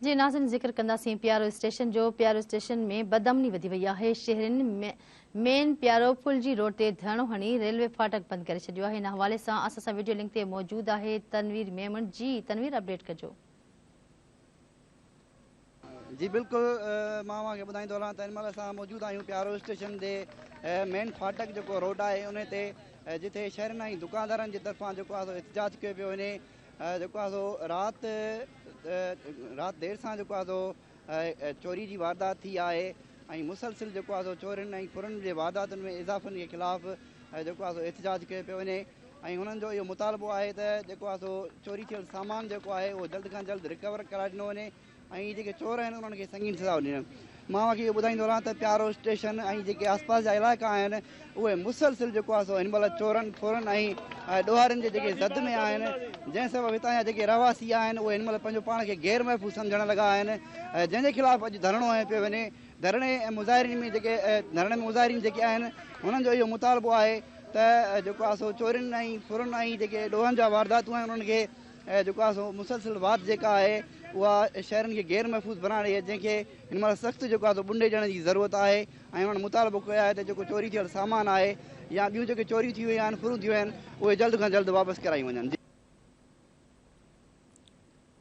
جي ناظرين ذڪر ڪنداسين پيارو اسٽيشن جو، پيارو اسٽيشن ۾ بدامني وڌي وئي آهي، شهرين مين پيارو ڦلجي روڊ تي ڌرڻو هڻي ريلوي ڦاٽڪ بند ڪري ڇڏيو آهي، ان حوالي سان اسان سان وڊيو لنڪ تي موجود آهي تنوير ميمڻ، جي تنوير اپڊيٽ ڪجو. جي بلڪل مان اوهان کي ٻڌائيندو هلان ته هن مهل اسان موجود آهيون پيارو اسٽيشن جي مين ڦاٽڪ جيڪو روڊ آهي ان تي جتي شهرين ۽ دڪاندارن جي طرفان جيڪو آهي سو احتجاج ڪيو پيو وڃي جيڪو آهي سو رات رات دير سان جيڪو آهي سو چوري جي واردات ٿي آهي ۽ مسلسل جيڪو آهي سو چورين ۽ ڦرن جي وارداتن ۾ اضافن جي خلاف جيڪو آهي سو احتجاج ڪيو پيو وڃي ۽ هنن جو اهو مطالبو آهي ته جيڪو آهي سو چوري ٿيل سامان جيڪو آهي اهو جلد کان جلد رڪور ڪرائي ڏنو وڃي ۽ جيڪي چور آهن انهن کي سنگين سزا ڏني وڃي. مان اوهان کي اهو ٻڌائيندو رهان ته پيارو اسٽيشن ۽ جيڪي آس پاس جا علائقا آهن اهي مسلسل جيڪو آهي سو هن مهل چورن ڦورن ۽ ڏوهارين جي جيڪي زد ۾ آهن جنهن سبب هتان جا جيڪي رهواسي آهن اهي هن مهل پنهنجو پاڻ کي غير محفوظ سمجهڻ لڳا آهن جنهن جي خلاف اڄ ڌرڻو هنيو پيو وڃي ڌرڻي ۽ مظاهرين ۾ جيڪي ڌرڻي ۾ مظاهرين جيڪي آهن انهن جو اهو مطالبو آهي ته جيڪو آهي سو چورين ۽ ڦرن ۽ جيڪي ڏوهن جا وارداتون آهن انهن کي جيڪو آهي سو مسلسل واڌ جيڪا آهي اها شهرين کي غير محفوظ بڻائي رهي آهي جنهن کي هن مهل سخت جيڪو آهي سو ٻنڊي ڏيڻ جي ضرورت آهي ۽ انهن مطالبو ڪيو آهي ته جيڪو چوري ٿيل سامان آهي يا ٻيون جيڪي چوريون ٿي ويون آهن ڦرون ٿيون آهن اهي جلد کان جلد واپس ڪرايون وڃن.